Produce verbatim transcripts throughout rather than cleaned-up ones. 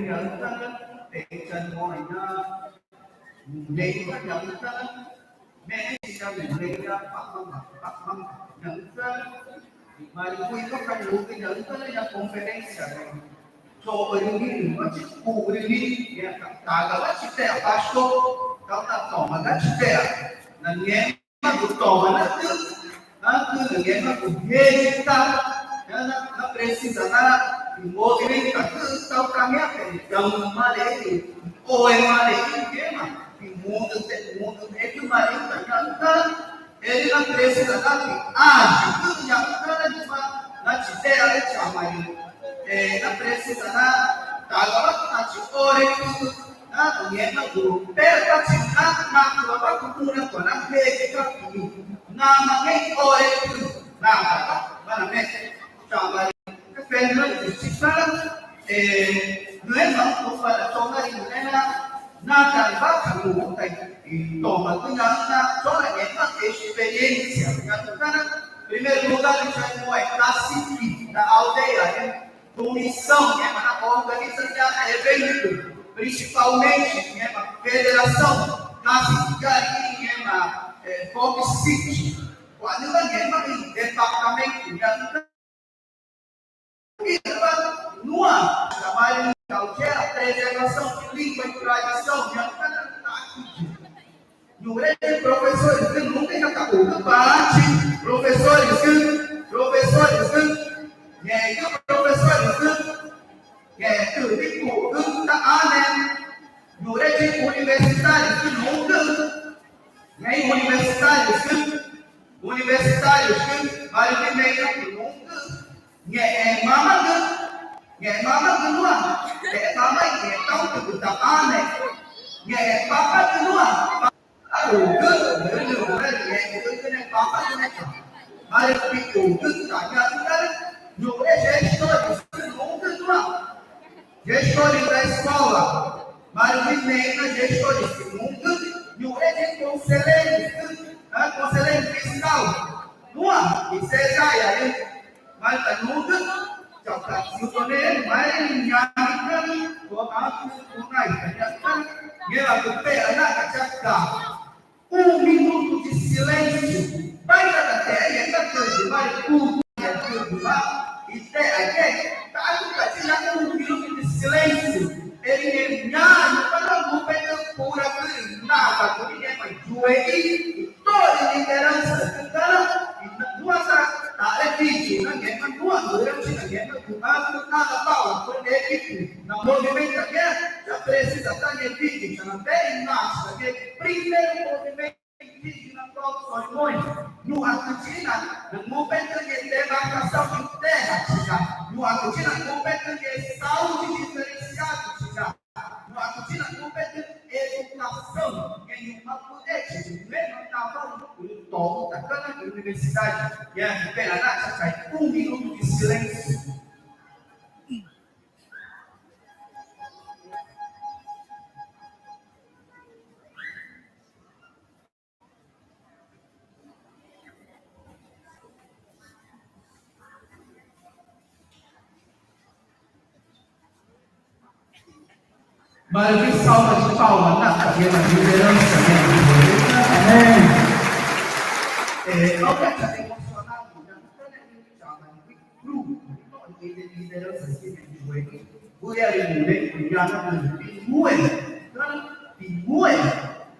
ñaxü̃ca̱x, pexü̃ changoaina, ngunexü̃ca̱x ñaxü̃ca̱x, mexẽchi ya ngunexü̃ ya pamama, pamama ñaxü̃ca̱x, rü marü cuimaca̱x ñuxgü ñaxü̃ca̱x ya conferencia, choxü̃ rü nixĩ, rü marü cuxü̃ rü nixĩ, ngẽmaca̱x tagawa chitexa pastor, tãũ na toma ga chitexa, na ngẽma gu toma na cü, na cü na ngẽma gu rede ta, na, na, na precisa na, i movimento ta cü, tãũ caminha, tãũ marü, oe marü, ngẽma, i mundo te, mundo te, i marü, ta, ta, ta, Erü na precisa na tiaxü cü ñaxü̃ca̱x na chitexa rü chama i, e, na precisa na tagawa na chixorecü, na ngẽma gu perapachi na nacuawa cuxü̃ na cuana jexü̃ca̱x, namaxã ngẽxma ixorecü, namaxã, namaxã chama i, fenna, e, ngẽma comparação na i ngẽma Natanba camuta i tomagü ñaxü̃ca̱x, chora ngẽma experiencia ñaxü̃ca̱x. Primeiro lugar, i chama i cacique da aldeia, né? Comissão, ngẽma na organiza evento, principalmente ngẽma federação, cacique i ngẽma, eh, Fox City. Quando ngẽma i departamento ñaxü̃ca̱x, nuã, chama i cultura, preservação de língua e tradição, ñaxü̃ca̱x, ñuxre i profesores, nunca i na cacuxü̃, pati, profesores, profesores, ngẽxgü profesores, ngẽxgü i cuxü̃ ta ane, ñuxre i universitários, nunca, ngẽxgü universitários, universitários, marü i mexẽcü nunca, ngẽxmamagü, ngẽxmamagü nuã, ngẽxmama i ngẽxtãũcügü ta ane, ngẽxpapagü nuã, pa, arugü, ngẽxgü, ngẽxgü, ngẽxpapagü ne ta, marü i cuxü̃ ta ñaxü̃ca̱x, ñuxre gestores nunca nuã, gestores da escola, marü i mexẽcü gestores nunca, ñuxre i conselheiros, ah, conselheiro fiscal, nuã, i cesárea, marü ta nunca, chaucatiu tone, marü i ñaxü̃ca̱x, o, ah, tu, tu, nai, ta ñaxü̃ca̱x, ngẽma cupera na cachaca. Um minuto de silêncio. Bai na ta te, e ta te, bai, culto, e culto, bai. I te, e te, ta, tu, ta, te, na, um minuto de silêncio. Erü ngẽma ñaã, para ngupetü puracü, na, ta, tu, ngẽma yueĩ, i tórü liderança, tu, ta, na, i na, nuã ta, ta, e, vídeo, na, ngẽma, nuã, durante, na, ngẽma, tu, na, tu, na, na, Paula, foi, e, vídeo, na, movimento, e, já precisa, tá, e, vídeo, já não tem mais, tá, e, primeiro movimento, indígena, Cláudio Solimões, nuã cüchina, na ngupetü i demarcação de terra, china, nuã cüchina, ngupetü i saúde diferenciado, china, nuã cüchina, ngupetü educação, i nuã cüchina, ngupetü, i toda cada universidade, e a liberdade, sai um minuto de silêncio. Marü i salva de palma, Nata, e a liderança, né? Amém. É, não quero te emocionar, não. Não quero te emocionar, não. Grupo, no, i de liderança, sí, me digo, eh, voy a remover, ya no, pingue, pingue,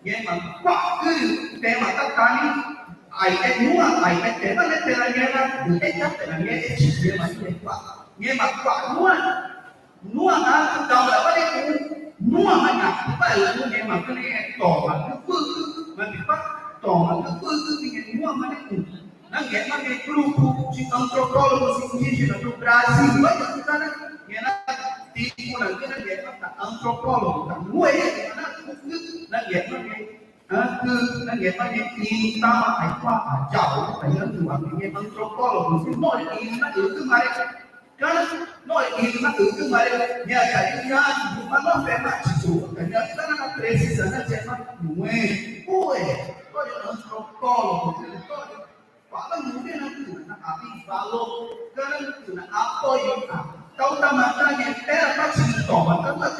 ngẽma cua̱xcü, tema ta tani, ai, e, nuã, ai, e, tema, ne, pera, ngẽma, e, ta, pera, ngẽma, e, chi, ngẽma, ngẽma cua̱x, ngẽma cua̱x, nuã, nuã, na, ta, ta, ta, ta, nuã, ma, na, ta, ta, ngẽma, ngẽma, toma, ma, toma, nuã, ma, ne, Na ngẽma ngẽma grupo de antropólogos indígenas do Brasil, ngẽma, ngẽma, tipo, na ngẽma, ngẽma antropólogo, na ngẽma, na ngẽma, na ngẽma, na ngẽma, i tama, ai, qua, a, jao, ai, na ngẽma antropólogo, i no, i na, i na, i na, no, i na, i na, ngẽma, i na, i na, no, pe, ma, chicho, i na, i na, na, precisa, na, ngẽma, ue, ue, ue, antropólogo, ue, Fala, não tem nada, na aviva, lo, cara, na apoio, tá? Então, tá matando, é, era pra te tomar, tá matando.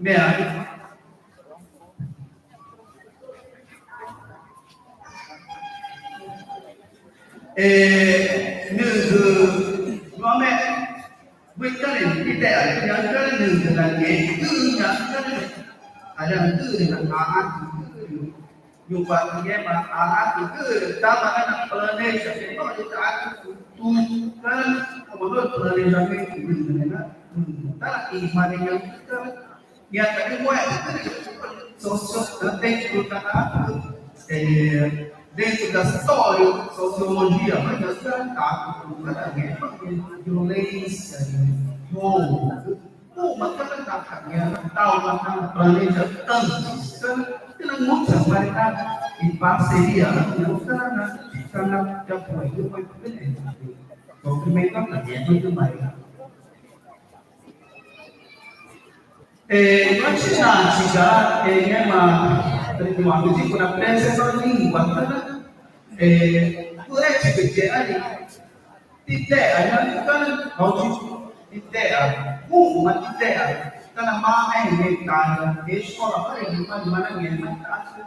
meã. E, nügü, nuã meã, wüxi tidexa, ñaxü̃ca̱x nügü na ngẽxgüxü̃, ñaxü̃ca̱x, arü nügü na ãacügüxü̃. Ñuxgua̱x ngẽma ãacügüxü̃, tama na planeja, no i ãacü futuro, como no planejamento, na, na, na, imaginação, Ñaã tagümoẽgü socio, dentro da, eh, dentro da história, sociologia, mas nós tratamos, né, violência, roubo, uma, tal, tal, tal, planeja tanto, então, tem muita variedade em parceria, né, então, tá na, tá na, já foi, já foi, beleza. Então, também tá na, é muito mais. Eh, nua tchinachiga, eh, ngẽma, eh, nua, tipo, na preserva língua, tá, né? Eh, poética, que é ali, tidexa, né? Tá, né? Ao tipo, tidexa, uma tidexa, tá na má, é, né? Tá, né? Escola, para ele, para, para, né? Mas, tá,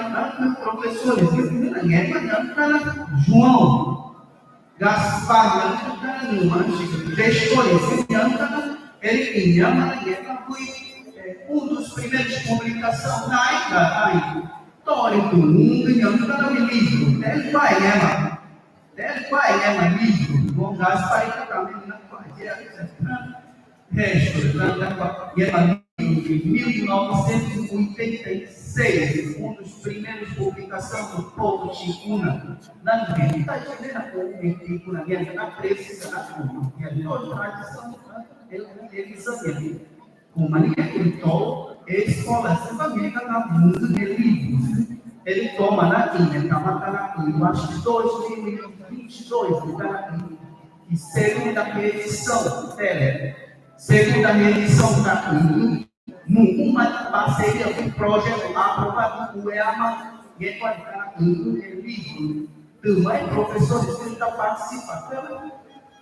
ñaã professores, ñaã, ñaã, ñaã, João Gaspar, ñaã, ñaã, gestor, ñaã, ele, ñaã, ñaã, foi, eh, um dos primeiros publicação, na época, aí, Tórico, um, ñaã, livro, ele vai, né, mano? Tele pae ngẽma livro, irmão Gaspar, e também na quarta, resto, na quarta, ngẽma livro de mil novecentos e oitenta e seis, um dos primeiros publicações do povo Ticuna. Na verdade, na comunidade Ticuna, na precisa da turma, e a tradição, ele, ele, ele, Uma liga que ele toma, ele escola, você vai ver que ela tá muito de livros. Ele toma na linha, tá matando a turma, acho que dois mil e vinte e dois, ele tá na linha. E segunda edição, é, segunda edição da turma, uma parceria com o projeto aprovado do EAMA, e é quando tá na turma, é livro. Também professores que estão participando.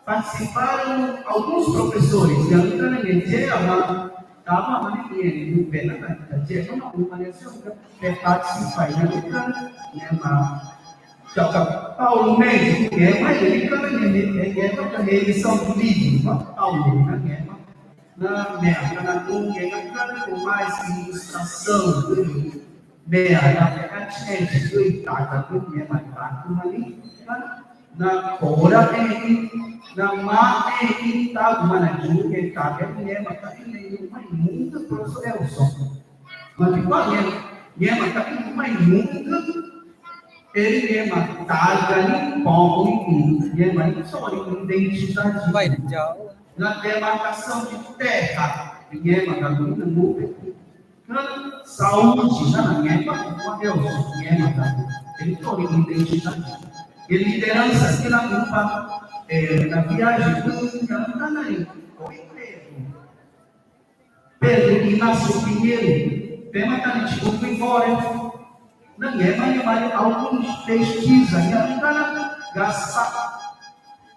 Participaram alguns professores, ñaã, ñaã, ñaã, tava, né, ñaã, ñaã, participa, ñaã, ñaã, Paulo Mendes, ñaã, mas ele, cara, ele, ele, ele, edição do livro, Paulo, né, na, né, na, na, com mais ilustração, né? Meia, na pekatete, suitaca, ngẽma, tacumanicana, na cora, na ma, tagumana, jugue, taca, ngẽma, taca, ngẽma, muda, professor Elson. Mas, tipo, ngẽma, taca, ngẽma, muda, ele, ngẽma, taca, ni, pão, ni, ngẽma, só, identidade. Vai, tchau. Na demarcação de terra, ngẽma, taca, muda, Saúde, na, na, ngẽma, uma Deus, ngẽma, tá? Ele tem identidade. E liderança que na culpa, é, na viagem, na, na, na, Pedro Inácio Pinheiro, tema tá de desculpa embora. Na ngẽma, ngẽma, alguns pesquisa, ngẽma, tá na, gasta.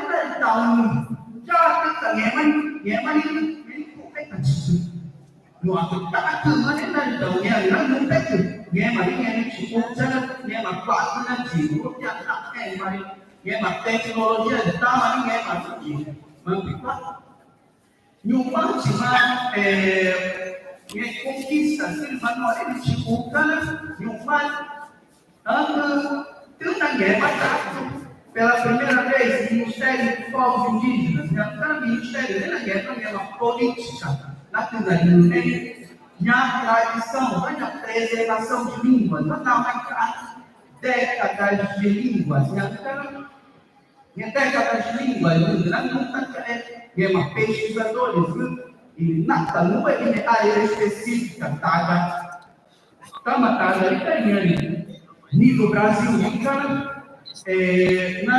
nüxü̃ naxü̃ taunü, ya tüxü̃ ngẽma, ngẽma nixĩ, nixĩ i cuxca̱x i tachichü. Nuã cütaxcüma nixĩ naxü̃ taunü, ngẽma nüxü̃ pexü̃, ngẽma nixĩ, ngẽma nixĩ i cuxca̱x, ngẽma cua̱xcü na yiĩ, ya naxca̱x ngẽma nixĩ, ngẽma tecnología, tama nixĩ, ngẽma nixĩ, ma nixĩ cua̱x. Ñu̱xma chima, eh, ngẽma conquista, sirmano, ele te ucana, ñu̱xma, ãcü, tüxü̃ nangẽxma catu, pela primeira vez, Ministério dos Povos Indígenas, ñaã cana ministério, nangẽxma, ngẽma política, na cüna ñu̱xma, ñaã tradição, na ñaã preservação de língua, na ñaã décadas de línguas, ñaã cana Ngẽma décadas de língua, ngẽma nüxü̃ taxca̱x, ngẽma pesquisadores, i nataxü̃ i ngẽma área específica, taga. Tama taga, i ta ngẽma, nível Brasil, i ta, eh, na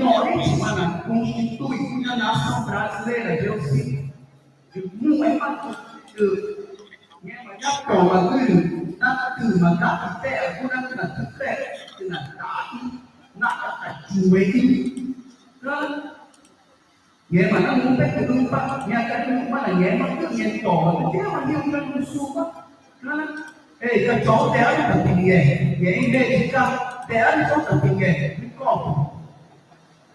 noxrixü̃ na constitui ñaa nação brasileira de Oxi. Rü ngẽma rü ngẽma ya tomagürü na tüma ga tüteagü na tüteagü na tüteagü na tüteagü na tüteagü. Ngẽma nangupetü nüxü̃ pa ñaca nüma na ngẽma ngẽma tomagü ngẽma nüxü̃ na nüxü̃ suxü̃wa. Rü e cachaotearü ta tinge, ngẽma i Mérika tearü ta tinge, rü copu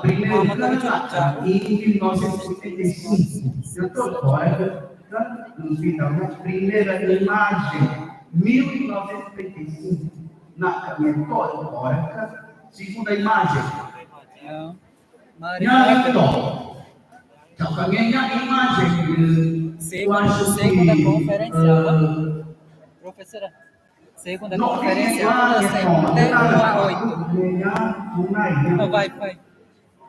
primeiro cana naca em mil novecentos e oitenta e cinco. Então, agora, tá? Não fica, né? Primeira imagem, mil novecentos e oitenta e cinco. Naca, né? Agora, tá? Segunda imagem. Não. Mari, Nhaã, então. Então, também a imagem de, eu acho que, segunda conferência, ah, professora. Segunda conferência, toda segunda, de uma a oito. Não, vai, vai.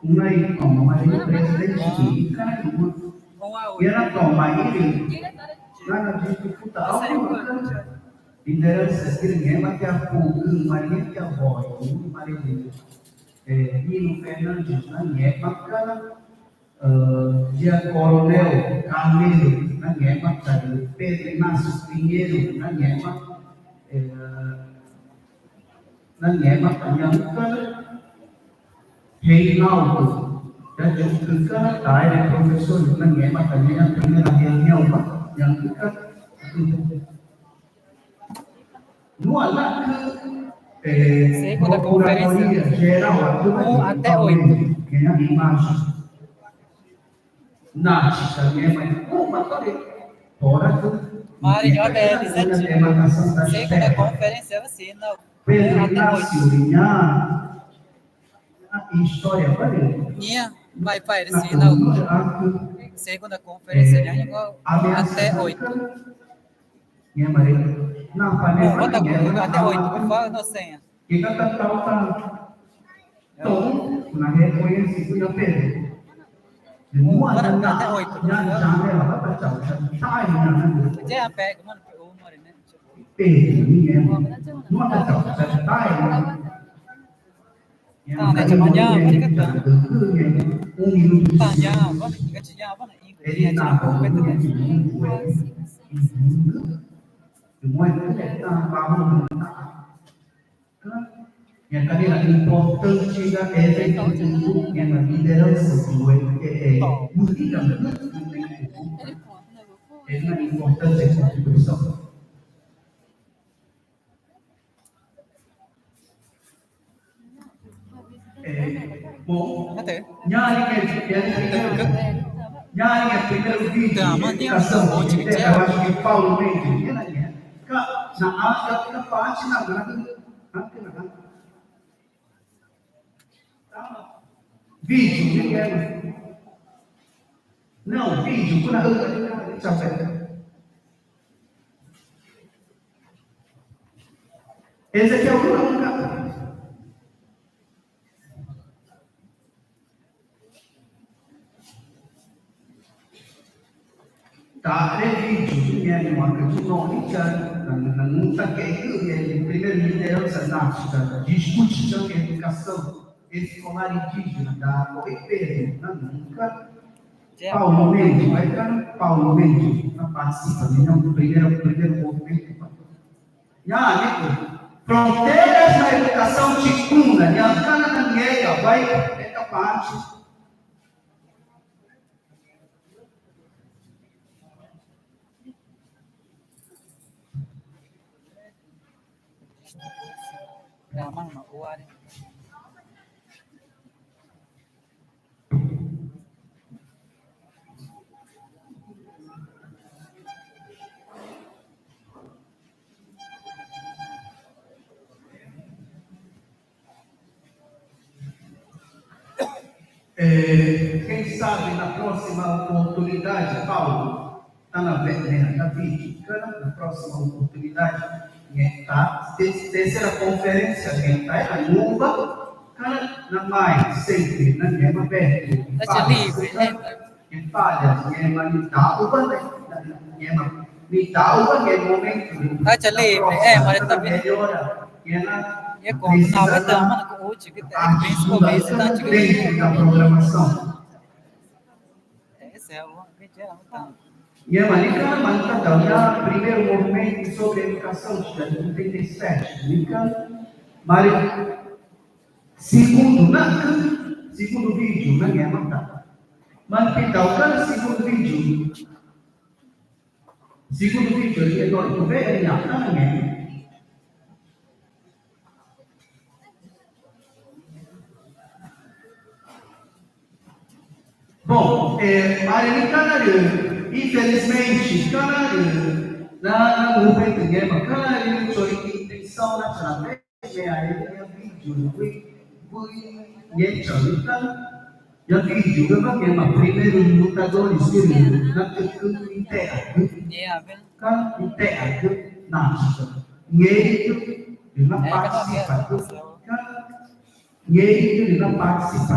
Nai toma marü presidente i cana numa. Ngẽma toma írü, nana distributa aurü cana. Liderança írü ngẽma tia Pugü, marü tia Boy, marü, eh, Nino Fernandes, na ngẽma cana, eh, tia Coronel Carneiro, na ngẽma cana, Pedro Inácio Pinheiro, na ngẽma, eh, na ngẽma ta nhaü̃caꞌ, Reinaldo, ya Jucücaꞌ, taire professor, na ngẽma ta nhaü̃caꞌ, primeira reunião, nhaü̃caꞌ. Nuã nacü, eh, Procuradoria Geral, até oito. Nhaü̃caꞌ. Nachi ta ngẽma, uma tore, tora tu. Mari, nhote, demarcação das terras. Segunda conferência, vacina. Pedro Inácio Liña, a história, vale? Minha, pai, pai, vacina. Segunda conferência, eh, até oito. Minha Maria. Não, pai, não, bota comigo até oito, por favor, não senha. Então, na reconhece, fui a Pedro. Bora até oito. Pedro, ninguém. Não, não, não, não. Tá, né, de manhã, fica tanto. Tá, já, vamos, fica de já, vamos, Ingrid, já, já, vamos, Minha cadeira importante da F F U, minha liderança do F F U, é uma importante contribuição. É, bom, até. Nhaã, nhaã, primeiro vídeo, educação, eu acho que Paulo Mendes, na, na, na parte, na, na, na, Vídeo, né? Não, vídeo, quando a, deixa eu ver. Esse aqui é o que nunca. Taꞌare vídeo, né? Numa que tu não, né? Na, na, na, não tá que, né? Primeiro, liderança na, discute a educação escolar indígena da O E P, né? Nunca. Paulo Mendes, vai ficar Paulo Mendes, na participa, né? No primeiro, primeiro movimento. Nhaã, né? Fronteiras na educação ticuna, nhaã, cana na nheia, vai, é capaz. É, quem sabe na próxima oportunidade, Paulo, tá na, né, na vídeo, na próxima oportunidade, né, tá? Te-, terceira conferência, né, tá? É a Nuba, cara, na mais, sempre, né, é uma perto. Tá de livre, né? Ngẽma nidauba, ngẽma nidauba, ngẽma momento. Tá, já lembra? É, mas tá vendo? Melhora, ngẽma, é como, não, vai dar uma, o último que tem, pensa começo, tá, tipo, dentro da programação. Esse é o que geral, tá. Ngẽma, né, cara, mas tá, tá, já primeiro movimento sobre educação, de oitenta e sete, né, cara? Mas segundo, na, segundo vídeo, na ngẽma tá. Mas então, cara, segundo vídeo. Segundo vídeo, ele é doido, vê aí, ó, tá na minha. Bom, é, Maria, infelizmente, cara, na, na, no governo, né, cara, eu tô em intenção nacional, né? Ngẽma vídeo, ngẽma vídeo, ngẽma primeiro lutadores, ngẽma iteia, iteia, na, ngẽma participa, ngẽma participa.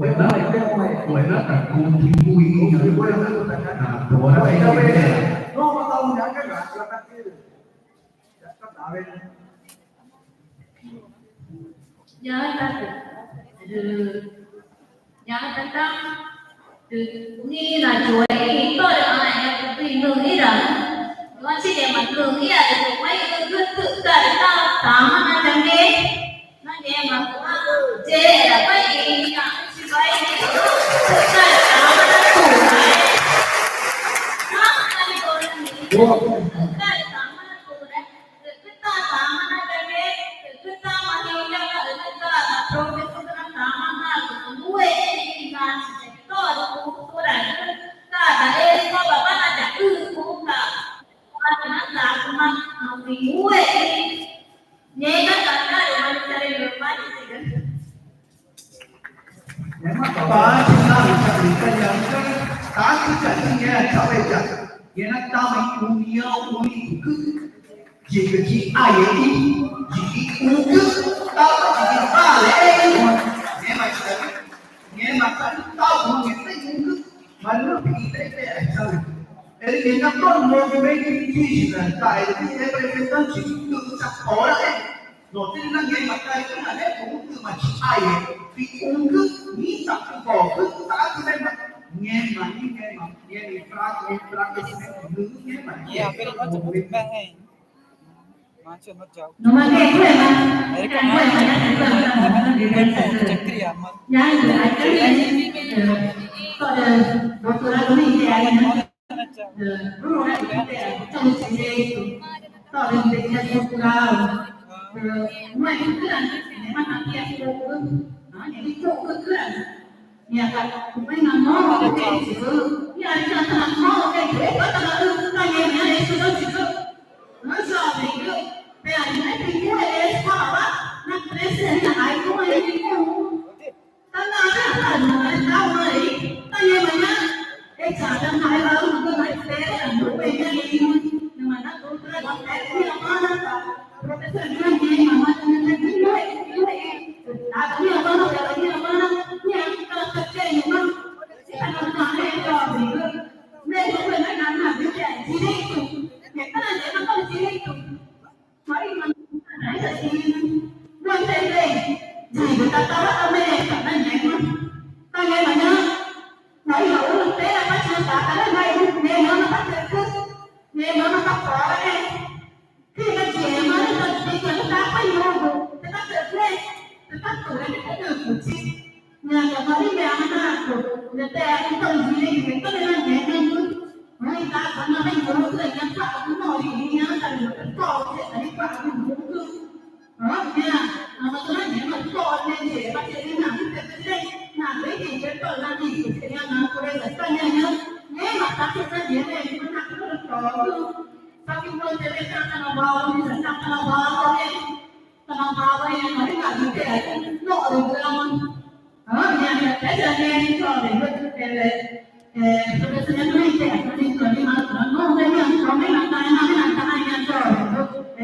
Wena, wena ta contribuir, wena ta colaborar. Ñaã ta, ñaã ta, ta, rü nixĩ na chue i tórü ãẽ̱xgüxü̃ i nüxĩra, ñu̱xũchi ngẽma nüxĩra rü ñu̱xma i ügüxü̃ tüxca̱x rü ta tamaã nayange na ngẽmaãcü yexerawa i ñaã chiva i tüxca̱x rü tamaã natuxü̃. Tüxca̱x rü tamaã natuxü̃. Rü ta tamaã nayange, rü ta tamaã nixĩ, rü ta profesor na tamaã naxca̱x i nuxẽxü̃ i nachiga i tórü cultura, rü cada escuelawa nayaxüxü̃ cuxü̃ ta, na nacüma i nuxẽxü̃. Ngẽma ta rü marü charü i marü chiga. Ngẽma ta, pa, chinaxü̃, chinaxü̃, chinaxü̃, tacüca̱x i ngẽma chaueya̱x, ngẽma tama i união, união, yigü i aiexü̃, yigü i ugü, tama yigü i vale, ngẽma charü, ngẽma charü tama i ugü, marü pixü̃ i chaueya̱x. Erü ngẽma tórü movimento indígena ta erü i representante i tüxü̃ chaporae. Notürü na ngẽma charü na nüxü̃ tümachi aie, i ugü, i tacügogü, tacügema, ngẽma, ngẽma, ngẽma i fraco, i fraco, ngẽma, ngẽma.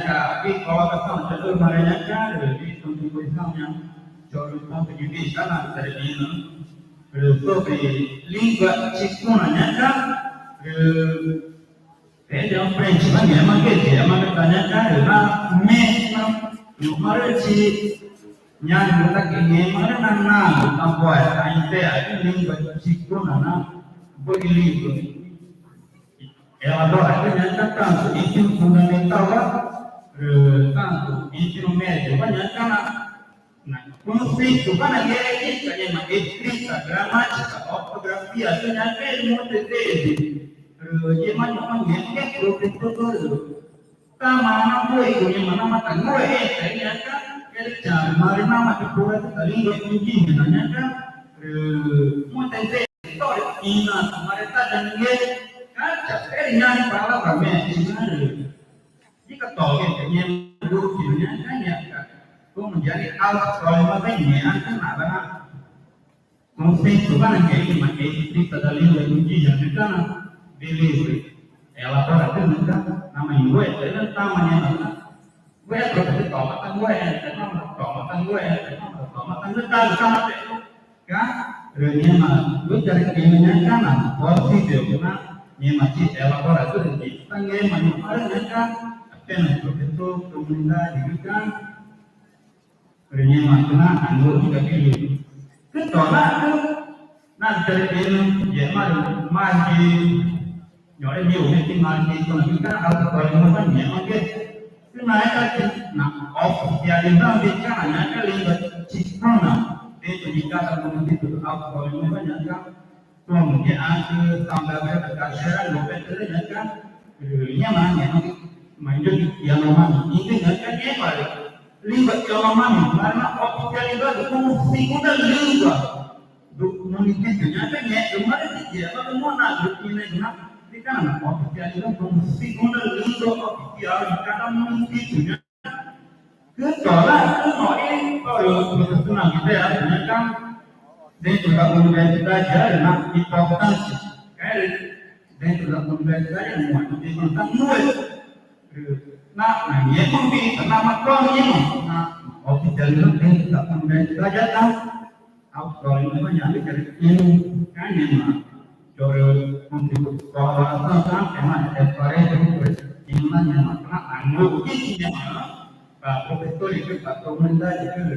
ñaca i colocação de ãma rü ñaca rü i contribuição ña chorü ponto de vista na termino rü sobre língua chicuna ñaca rü Ede frente na ngẽma ngẽma ta ñaca rü na mexna ñu̱xma rü chi ñaã rü ta que ngẽma rü na nangü ta boe ta ideia de língua chicuna na boi língua. Ela agora que ñaca tanto ensino fundamental tanto ensino médio ñaca na Na conceitu wa nangẽxma ngẽma escrita, gramática, ortografia, ñaca monte de rü ngẽma ñu̱xma ngẽma profesor rü tama na wüi ngẽma namaxã ta ngúe ẽte ñaca erü chama rü namaxã ta pura ta língua indígena ñaca rü monte de historia ina ta mareta yanangẽ cacha erü ñaã palavra mexica rü Yica togue te ngẽma rü ñaca ñaca como ya ni alto problema de ñaca nada na. Conceito wa nangẽxma escrita da língua indígena mexicana bilíngue. Ela agora tem muita na mãe ngúe te na tama ñaca na. Ngúe te toma ta ngúe te toma toma ta ngúe te toma toma ta ngúe ta toma te Ka rü ngẽma wüxi rü ngẽma ñaca na posible na ngẽma chi elabora rü ta ngẽma ñu̱xma rü ñaca apenas profesor comunidade wüxi rü ngẽma na angũ wüxi rü. Cü to na cü na rü ngẽma yema rü margi Ñu̱xre niu neti margi tona wüxi na alto problema ta ngẽma ngẽ. Cü na ẽca chi na oficialização de cana ñaca língua chicana dentro de cada município do alto problema ta ñaca. Como que antes também a terceira no petele ñaca. Ña ma ña ma indio Yanomami indio ñaca ña ma língua Yanomami para oficializada como segunda língua do município ñaca ña ma de que ela no na de que na de que na oficializada como segunda língua oficial de cada município ña. Cü to na cü no i to yo profesor na idea ñaca dentro da universidade na importante. Dentro da universidade no importante no é na na ña ma bi na ma to ña ma na oficializada dentro da universidade na Autori numa ñaã rü carü ĩnü ñaã ngẽma chorü contributo colaboração ta ngẽma esclarece rü ĩnü na ngẽma na angũ wüxi ngẽma para professor rü para comunidade rü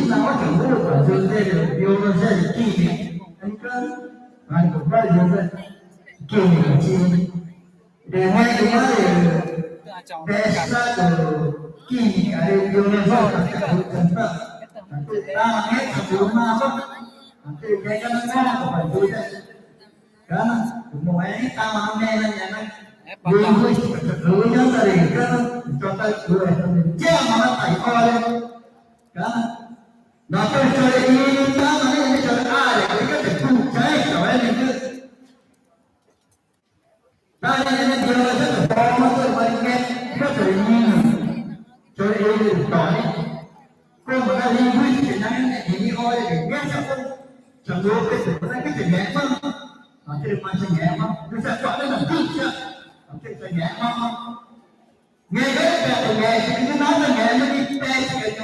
ixĩxü̃ nawa chauxü̃ pa José rü biología rü química, ngẽxguma rü José química chi, rü ngẽxguma rü mestrado química rü biología, rü tama ngecha namawa, rü ngẽxguma namawa pa José. Kana, moxẽ tama name na ngẽma linguística, rü ñaã tarüxĩ kana, chota, yema na ta i ore. Kana, na pexü̃ chorü ĩnü tama name, chorü are, rü ka te puchae, chorü ĩnü. Tama name biología, chorü forma, chorü marine, rü ka chorü ĩnü. Chorü ĩnü tone. Como na linguística, na name i ore, rü ngẽxguma, chorü ĩnü, rü ka te ngẽma. Atürü ma changẽma, rü chacua̱x na nangüxü̃, atürü changẽma. Ngẽma, rü ngẽma, rü ngẽma, rü ngẽma, rü ngẽma,